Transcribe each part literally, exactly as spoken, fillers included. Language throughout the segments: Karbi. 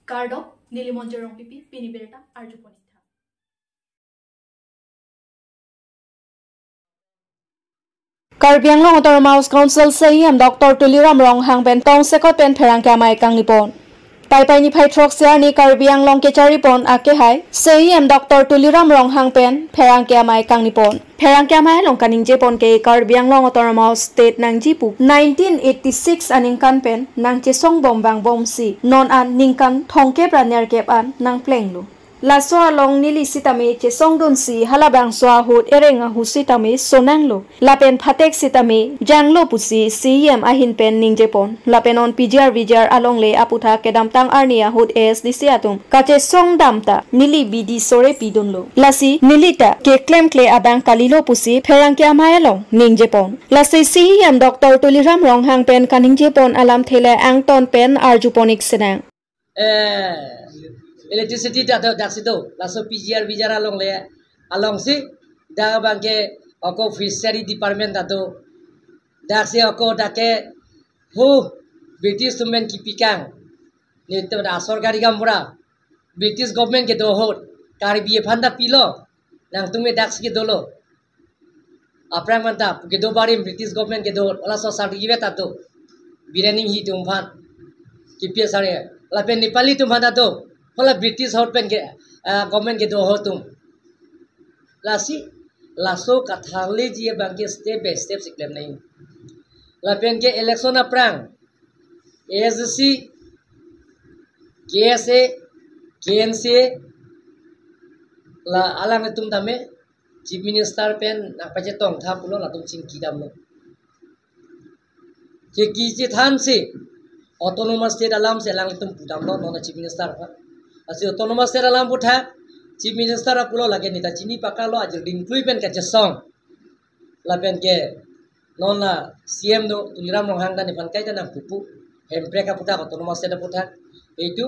Kardom, neli Monjir Rongpipi, pini birta arjupon ik tha. Karbi Anglong Autonomous Council C E M Doctor Tuliram Ronghang pen tongsekot pen pherangke amei kangnipon. Paipai niphai throksi arni Karbi Anglong kecharipon akehai C E M Doctor Tuliram Ronghang pen pherangke amei kangnipon. Pherangke amei along kaningjepon ke Karbi Anglong Autonomous State nangji pu nineteen eighty-six aningkan pen nangchesong bom vangbomsi non an ningkan thomkep ra nerkep an nangplenglo. Laso along neli sitame chesongdunsi halabangso ahut ereng ahu sitame sonanglo. Lapen phatek sitame janglo pusi C E M ahin pen ningjepon. Lapen non P G R V G R alongle aputhak kedamtang arni ahut A S D C atum kachesongdam ta neli bidi sore pidunlo. Lasi neli ta keklemkle abang kalilo pusi pherangke amei along ningjepon. Lasi C E M Doctor Tuliram Ronghang pen kaningjepon alamthe le angton pen arjupon ik sinang. Eh, electricity ta do, daksi do. Laso P G R V G R alongle, alongsi dak abangke ako fishery department ta do. Daksi ako dak ke ho British atum pen kipikang. Nelitum ta sorkari gaonbura, British government kedo ahut Karbi aphan ta pilo. Nangtum ke daksi kedolo. Aphrang aphanta kedo barim British government kedo, halaso certificate ta do. Biren Enghee atum aphan, K P S R A, lapen Nepali atum aphan ta do. Hala British ahut pen ke, ah, government kedo ahut atum. Lasi laso katharleji abangke step by step si klem nang. Lapen ke election aphrang A S D C, K S A, K N C A, la alanglitum tame Chief Minister pen nangpachetong tha pulo, latum chingkidamlo. Chingki chethansi Autonomous State alamsi alanglitum pudamlo, non Chief Minister aphan. Lasi Autonomous State alam aputhak Chief Minister pulo lake neta chini pakalo, ajir dingklui pen kachesong. Lapen ke non la C M do, Tuliram Ronghang ta nephan kaita nangpupu. Hemprek aputhak, Autonomous State aputhak, eitu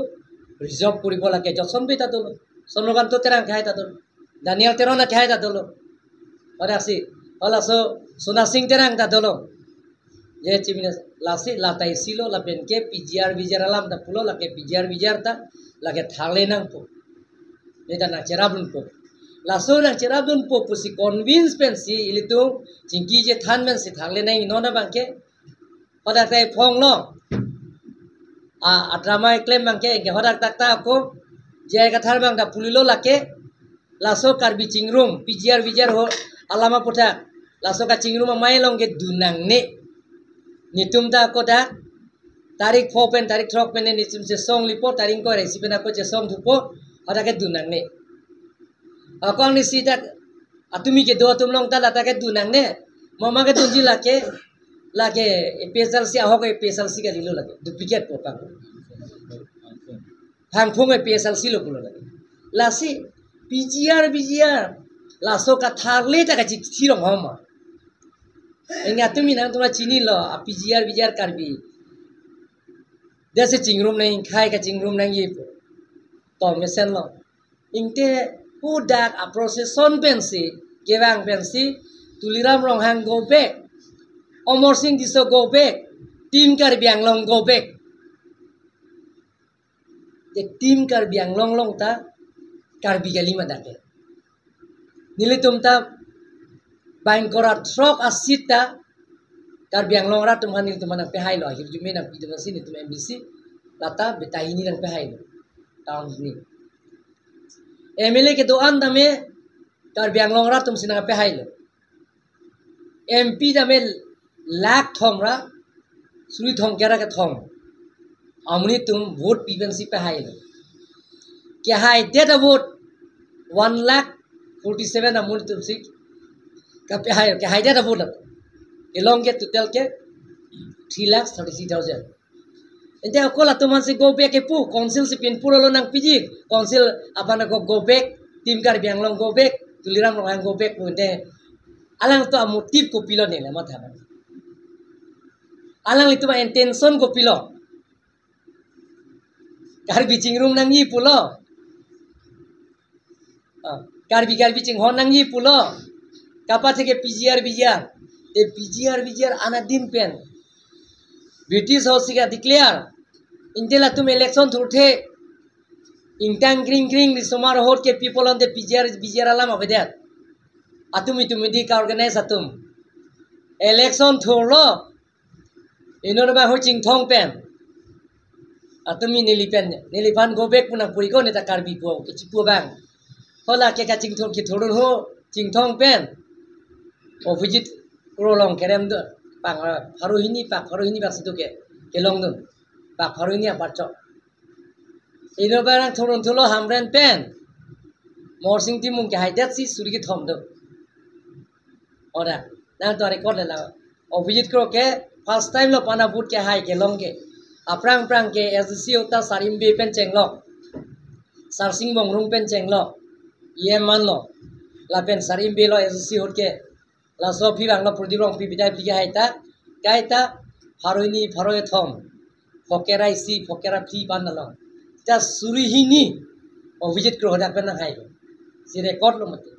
resolve kuribo lake Johnson Bey ta dolo, Chandrakanta Terang akehai ta dolo, Daniel Teron akehai ta dolo. Pada si, halaso Sona Sing Terang ta dolo. Je Chief Minister, lasi la ta isilo, lapen ke P G R V G R alam ta pulo, lake P G R V G R ta lake tharle nangpo. Neta nangcherapdunpo. Laso nangcherapdunpo pusi convince pensi ilitum chingki chethan pensi tharle nang, non abangke hadak ta iphonglo. A, adrama iklem abangke, ke hadak tak ta ako J I Kathar abang ta pulilo lake, laso Karbi chingrum, P G R V G R ho alam aputhak, laso kachingrum amei along ke dun nangne. Netum ta ako dak tarik pho pen, tarik throk pen netum chesong lipo, tarik ingkoi ra isi pen ako chesong thupo, hadak ke dun nangne. Ako angnisi dak atumi kedo atum along ta la ta ke dun nangne. Mama kedunji lake, lake A P H L C, ahok A P H L C kalilo lake, duplicate po pang. Phangphung A P H L C lo pulo lake. Lasi P G R, P G R, laso katharle ta kachithirong homa. Inga tumi nangtum ta chinilo, a P G R, V G R Karbi. Desi chingrum nang, khei kachingrum nangji pu. To mesenlo. Ingte hadak a procession pensi, kevang pensi, Tuliram Ronghang go back, Amar Sing Tisso go back, Team Karbi Anglong go back. Te Team Karbi Anglong along ta Karbi kali ma dak ke. Nelitum ta bang ingkoi ra throk a seat ta Karbi Anglong arat atum aphan nelitum aphan nangpehailo, ahirjume nangpidun si nelitum M D C, la ta beta hini nangpehailo. Town hini. M L A kedo-an tame Karbi Anglong arat atumsi nangpehailo. M P tame lakh thom ra suri thomkep ra kethom amonit atum vote pi pensi pehailo. Kehaidet a vote one lakh forty-seven amonit atumsi kapehai, kehaidet a vote la. Along ke total ke three lakh thirty-three thousand. Ente ako latum aphansi go back kepu, council si pinpur alo nangpiji, council aphan ako go back, Team Karbi Anglong go back, Tuliram Ronghang go back pu ente. Alangtum a motive kopilo neli matha. Alanglitum a intention kopilo. Karbi chingrum nangji pulo. Ah, Karbi Karbi chinghon nangji pulo. Kapatheke P G R V G R. Te P G R V G R anadim pen British ahutsi ka declare. Ente latum election thurthe Ingtang kring kring risomar ahut ke people on the P G R, P G R alam avedet. Atum itum idi ka organize atum. Election thurlo. Inut abang ho Chinthong pen. Atum ini neli pen, neliphan go back pu nangpuri ko neta Karbi pu, kechipu abang. Hala ke kachingthur kithurun ho Chinthong pen. Abhijit Kro along kerem do. Pak, eh, pharo hini, pak pharo hini bak situ ke. Kelong dun. Pak pharo hini apar chok. Inut abang nangthurun thulo Hamren pen. Morsing Timung kehaidet si suri kethom do. Ora, nangtum record le la. Abhijit Kro ke first time lo pana vote kehai kelong ke. Aphrang aphrang ke S D C ahut ta Sar Imbe pen chenglok. Sar Sing Bongrung pen chenglok. E M manlo. Lapen Sar Imbe lo S D C ahut ke. Laso aphi vanglo Prodip Rongpi bidai pi kehai ta. Kaita pharo hini pharo kethom. Phokera isi, phokera phli pan along. Ta suri hini. Abhijit Kro hadak pen nanghai. Si record lo mati.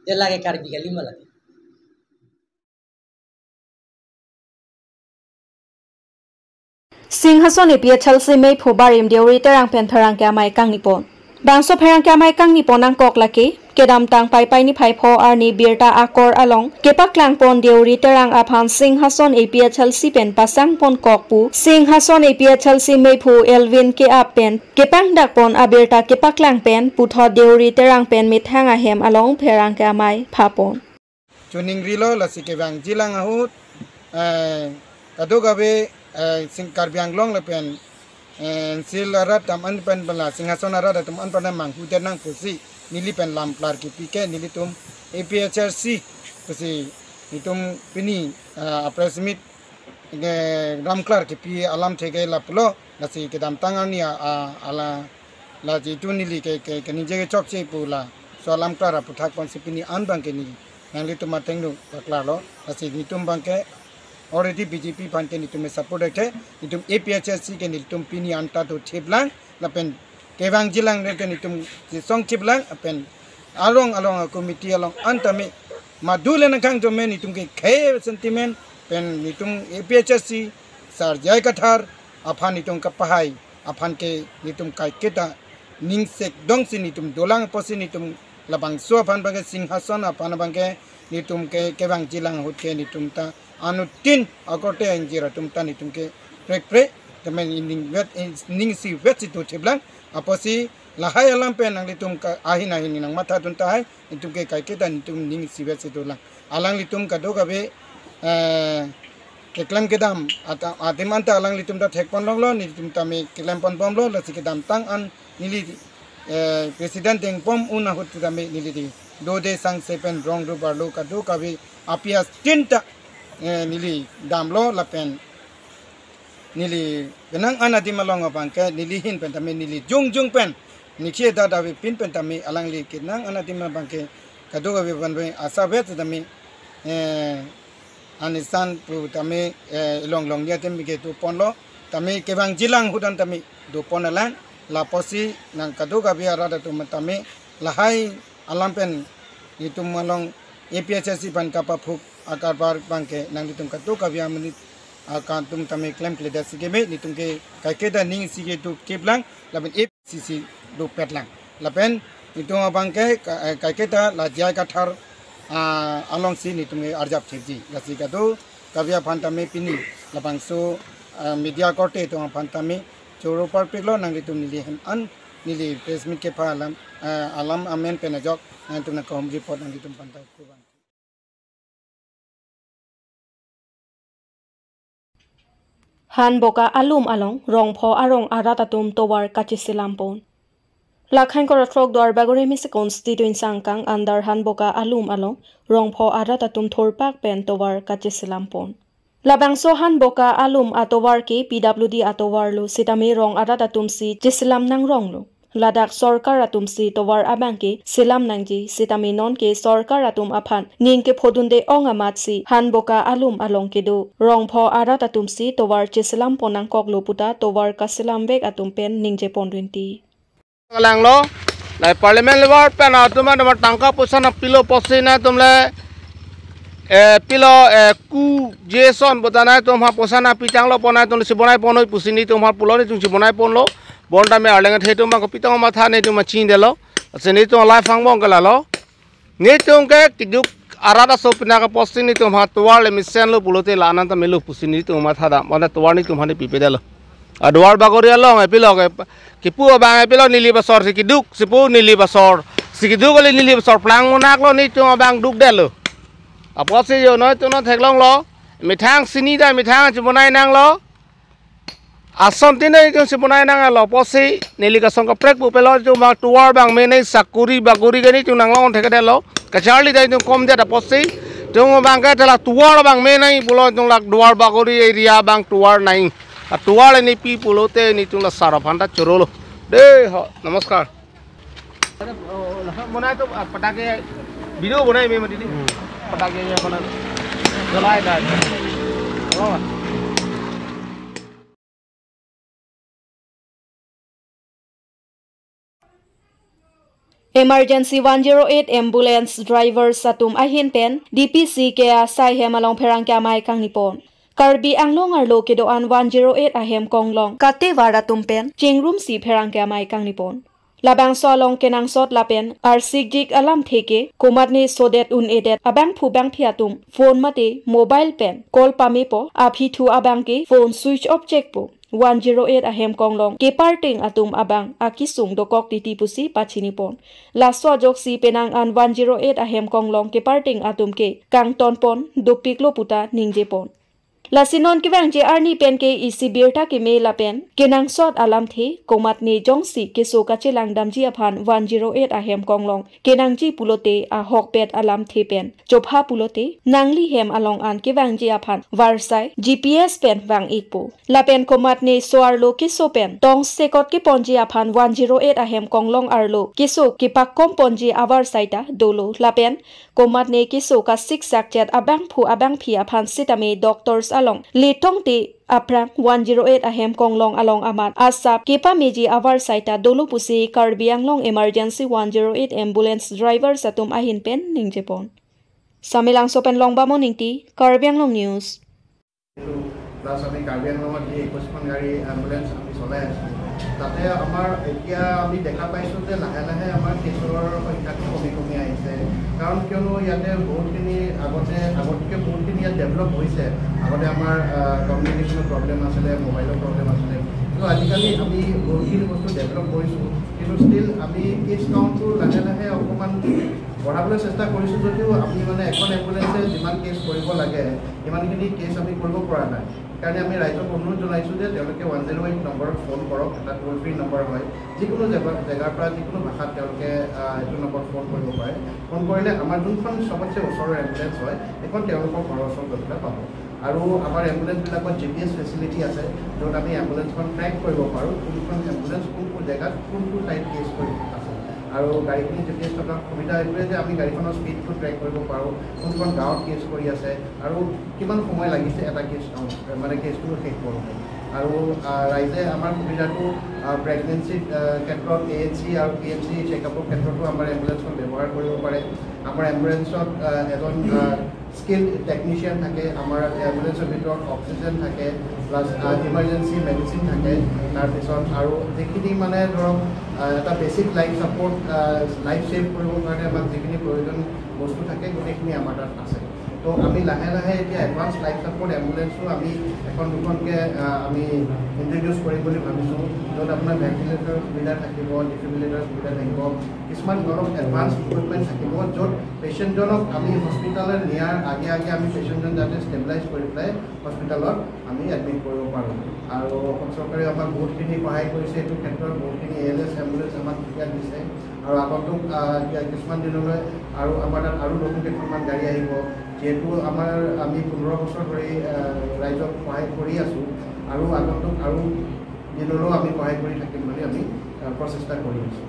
Te lake Karbi kali ma lake. Singhason A P H L C meiphu Barim Deuri Terang pen pherangke amei kangnipon. Bangso pherangke amei kangnipon nangkok lake, kedamtang Paipai niphai pho arni birta akor along kepaklangpon Deuri Terang aphan Singhason A P H L C pen pasangpon kok pu, Singhason A P H L C meiphu Elvin Keap pen kepangdakpon abirta kepaklang pen puthot Deuri Terang pen methang ahem along pherangke amei phapon. Chuning rilo lasi kevangjilang ahut, eh, kadokave, eh, sing Karbi Anglong lapen, eh, N C L arat atum an pen bala Singhason arat atum an pen manghudet nang pusi neli pen lam klar kipi ke nelitum A P H L C pusi nelitum pini, eh, press meet ke lam klar kipi alamthe ke lapulo, lasi kedamtang arni a, a, ala, lasi tu neli ke, ke, keningje kechokche pu laso alam klar aphuthak ponsi pini an abang ke neli nanglitum athengno paklarlo, lasi nelitum abang ke already B J P aphan ke nelitum support ke, nelitum A P H L C ke nelitum pini anta do thiplang, lapen kevangjilang ke nelitum chisong thiplang, lapen arong along a committee along an tame madu le nangkang tame nelitum ke khei sentiment pen nelitum A P H L C Sar J I Kathar aphan nelitum kapahai aphan ke nelitum kaiketa ningsek dongsi nelitum dolang pusi nelitum labangso aphan abang ke Singhason aphan abang ke nelitum ke kevangjilang ahut ke nelitum ta anuttin akorte ingjir atum ta nelitum ke prekpre tame ning vet, ningsi vetsi do thiplang apotsi lahai alam pen nanglitum ke ahin ahin nangmatha dun tahai, nelitum ke kaiketa nelitum ningsi vetsi dolang. Alanglitum kadokave, eh, keklem kedam ata, adim anta alanglitum ta thekpon longlo, nelitum tame keklempon bomlo, lasi kedamtang an neli, eh, president dengpom un ahut tame neli di dode sangse pen rong ru barlo kadokave apias tinta, eh, neli damlo lapen neli kenang an adim along abang ke neli ahin pen tame neli jongjong pen neli kheda dave pin pen tame alangli kenang an adim abang ke kadokave vanve asa vet tame, eh, anisan pu tame, eh, ilong long nia tame ke doponlo, tame kevangjilang ahut an tame dopon alang, lapusi nang kadokave arat atum tame lahai alam pen nelitum along A P H L C aphan kapaphuk akarbar abang ke nanglitum kadokave amonit akantum tame klemkledet si keme, nelitum ke kaiketa ningsi kedo thiplang, lapen A P C C dopetlang. Lapen nelitum abang ke ka-, eh, kaiketa la J I Kathar, ah, alongsi nelitum ke arjap thipji. Lasi kadokave aphan tame pini labangso, ah, media korte atum aphan tame choro parpiklo, nanglitum neli hem an neli press meet kepha alam, ah, alam amen pen ajok nangtum nangkahom report nanglitum aphan ta kurang. Hanboka Alum along Rongpho arong arat atum tovar kacheselampon. Lakhain kora throk Duarbagori M A C constituency angkang under Hanboka Alum along Rongpho arat atum thurpak pen tovar kacheselampon. Labangso Hanboka Alum atovar ke P W D atovar lo sitame rong arat atum si cheselam nangronglo. Ladak sorkar atum si tovar abang ke selam nangji sitame non ke sorkar atum aphan ning kephodunde ong amat si Hanboka Alum along kedo Rongpho arat atum si tovar cheselampon nangkoklo puta tovar kaselamvek atum pen ningjepon rinti. Langlo, lai parliament level pen atum atum tangka poisa nangpilo pusi nangtum le, eh, pilo, eh, ku Jason bota nangtum ha poisa nangpitanglo pon nangtum si bonaiponlo pusi nelitum ha pulo nelitum si bonaiponlo. Bonta me arleng the atum ma kopi tong matha netum ma chinidetlo. Lasi netum live angbong ke lalo. Netum ke kiduk arat aso pina ke apotsi netum ha tovar le mesenlo pulote la-an an ta melo pusi netum matha dam. Bonta tovar netum ha ne pipedetlo. A Duarbagori along epilo ke kipu abang epilo Nilip asor si kiduk, si pu Nilip asor. Si kiduk kali Nilip asor plang monaklo netum abang dukdetlo. Apotsi yo noi tu no theklonglo. Methang sini ta methang chibonai nanglo. Ason tin netum chibonai nanglo apotsi neli kason kaprek pupelo netum abang tovar abang menei sakuri baguri ke netum nanglong thekdetlo. Kacharli ta netum komdet apotsi netum abang ke tela tovar abang menei pulo netum la Duarbagori area abang tovar nai. A tovar le nepi pulote netum la sar aphan ta chorolo. De ho, namaskar. Bonai to, ah, patake video bonai me mati ni. Hmm. Patake ye bonai. Jalai da. Oh. Emergency one zero eight ambulance drivers atum ahin pen D P C ke asai hem along pherangke amei kangnipon. Karbi Anglong arlo kedo-an one zero eight ahem konglong katevar atum pen chingrumsi pherangke amei kangnipon. Labangso along kenangsot lapen arsikjik alamthe ke komatne sodet un-edet abangphu bangphi atum phone mate mobile pen call pamepo, aphi thu abang ke phone switch off chekpo. One zero eight ahem konglong keparting atum abang akesung dokok titi pusi pachinipon. Laso ajoksi penang an one zero eight ahem konglong keparting atum ke kangtonpon dopiklo puta ningjepon. Lasi non kevangji arni pen ke isi birta keme lapen kenangsot alamthe komatne jongsi keso kachelang damji aphan one zero eight ahem konglong kenangji pulote ahokpet alamthe pen chopha pulote nangli hem along an kevangji aphan varsai G P S pen vang-ikpo. Lapen komatne so-arlo keso pen tongsekot keponji aphan one zero eight ahem konglong arlo keso kepakkomponji avarsai ta dolo. Lapen komatne keso kasiksak chet abangphu abangphi aphan sitame doctors along letongte aphrang one zero eight ahem konglong along amat asap kepameji avarsai ta dolo pusi Karbi Anglong Emergency one zero eight ambulance drivers atum ahin pen ningjepon. Samelangso pen Longbamon Ingti, Karbi Anglong News. Plus আমি কাৰ্বি আংলঙত যি একৈশখন গাড়ী এম্বুলেন্স আমি চলাই আছোঁ, তাতে আমাৰ এতিয়া আমি দেখা পাইছোঁ যে লাহে লাহে আমাৰ কেছৰ সংখ্যাটো কমি কমি আহিছে। কাৰণ কিয়নো ইয়াতে বহুতখিনি আগতে, আগতকৈ বহুতখিনি ইয়াত ডেভেলপ হৈছে। আগতে আমাৰ, আহ, কমিউনিকেশ্যনৰ প্ৰব্লেম আছিলে, মোবাইলৰ প্ৰব্লেম আছিলে, কিন্তু আজিকালি আমি বহুতখিনি বস্তু ডেভেলপ কৰিছোঁ, কিন্তু ষ্টিল আমি কেছ কাউণ্টটো লাহে লাহে অকণমান বঢ়াবলৈ চেষ্টা কৰিছোঁ যদিও আমি মানে এখন এম্বুলেন্সে যিমান কেছ কৰিব লাগে, ইমানখিনি কেছ আমি কৰিব পৰা নাই। সেইকাৰণে আমি ৰাইজক অনুৰোধ জনাইছোঁ যে তেওঁলোকে ওৱান জিৰ' এইট নম্বৰত ফোন কৰক, এটা টোল ফ্ৰী নম্বৰ হয়। যিকোনো জেগা, জেগাৰ পৰা যিকোনো ভাষাত তেওঁলোকে, আহ, এইটো নম্বৰত ফোন কৰিব পাৰে। ফোন কৰিলে আমাৰ যোনখন চবতছে ওচৰৰ এম্বুলেন্স হয়, সেইখন তেওঁলোকৰ ঘৰৰ ওচৰত গৈ পেলাই পাব। আৰু আমাৰ এম্বুলেন্সবিলাকত জি পি এছ ফেচিলিটি আছে, য'ত আমি এম্বুলেন্সখন ট্ৰেক কৰিব পাৰোঁ, কোনখন এম্বুলেন্স কোনটো জেগাত কোনটো ঠাইত কেছ কৰি আছে। আৰু গাড়ীখিনি জি পি এছ থকাৰ সুবিধা এইটোৱে যে আমি গাড়ীখনৰ স্পীডটো ট্ৰেক কৰিব পাৰোঁ, কোনখন গাঁৱত কেছ কৰি আছে আৰু কিমান সময় লাগিছে এটা কেছ কাউণ্ট, মানে কেছটো শেষ কৰোঁতে। আৰু, আহ, ৰাইজে আমাৰ সুবিধাটো, আহ, প্ৰেগনেঞ্চিৰ, আহ, ক্ষেত্ৰত এ এন চি আৰু পি এন চি চেকআপৰ ক্ষেত্ৰতো আমাৰ এম্বুলেন্সখন ব্যৱহাৰ কৰিব পাৰে। আমাৰ এম্বুলেন্সত, আহ, এজন, আহ, স্কিল্ড টেকনিচিয়ান থাকে, আমাৰ এম্বুলেন্সৰ ভিতৰত অক্সিজেন থাকে, প্লাছ, আহ, ইমাৰ্জেঞ্চি মেডিচিন থাকে, তাৰপিছত আৰু যিখিনি মানে ধৰক, আহ, এটা বেচিক লাইফ ছাপৰ্ট, আহ, লাইফ ছেভ কৰিবৰ কাৰণে আমাক যিখিনি প্ৰয়োজন বস্তু থাকে, গোটেইখিনি আমাৰ তাত আছে। তো আমি লাহে লাহে এতিয়া এডভান্স লাইফ ছাপৰ্ট এম্বুলেন্সো আমি এখন দুখনকৈ, আহ, আমি ইণ্ট্ৰডিউচ কৰিম বুলি ভাবিছোঁ, য'ত আপোনাৰ ভেণ্টিলেটৰ সুবিধা থাকিব, ডিফিব্ৰিলেটৰ সুবিধা থাকিব, কিছুমান অলপ এডভান্স ইকুইপমেণ্ট থাকিব, য'ত পেচেণ্টজনক আমি হস্পিটেললৈ নিয়াৰ আগে আগে আমি পেচেণ্টজন যাতে ষ্টেবিলাইজ কৰি পেলাই হস্পিটেলত আমি এডমিট কৰিব পাৰোঁ। আৰু অসম চৰকাৰে আমাক বহুতখিনি সহায় কৰিছে এইটো ক্ষেত্ৰত, বহুতখিনি এ এল এছ এম্বুলেন্স আমাক এতিয়া দিছে। আৰু আগন্তুক, আহ, এতিয়া কিছুমান দিনলৈ আৰু আমাৰ তাত আৰু নতুন কেইখনমান গাড়ী আহিব। যিহেতু আমাৰ, আমি পোন্ধৰ বছৰ ধৰি, আহ, ৰাইজক সহায় কৰি আছোঁ, আৰু আগন্তুক আৰু দিনলৈও আমি সহায় কৰি থাকিম বুলি আমি, আহ, প্ৰচেষ্টা কৰি আছোঁ।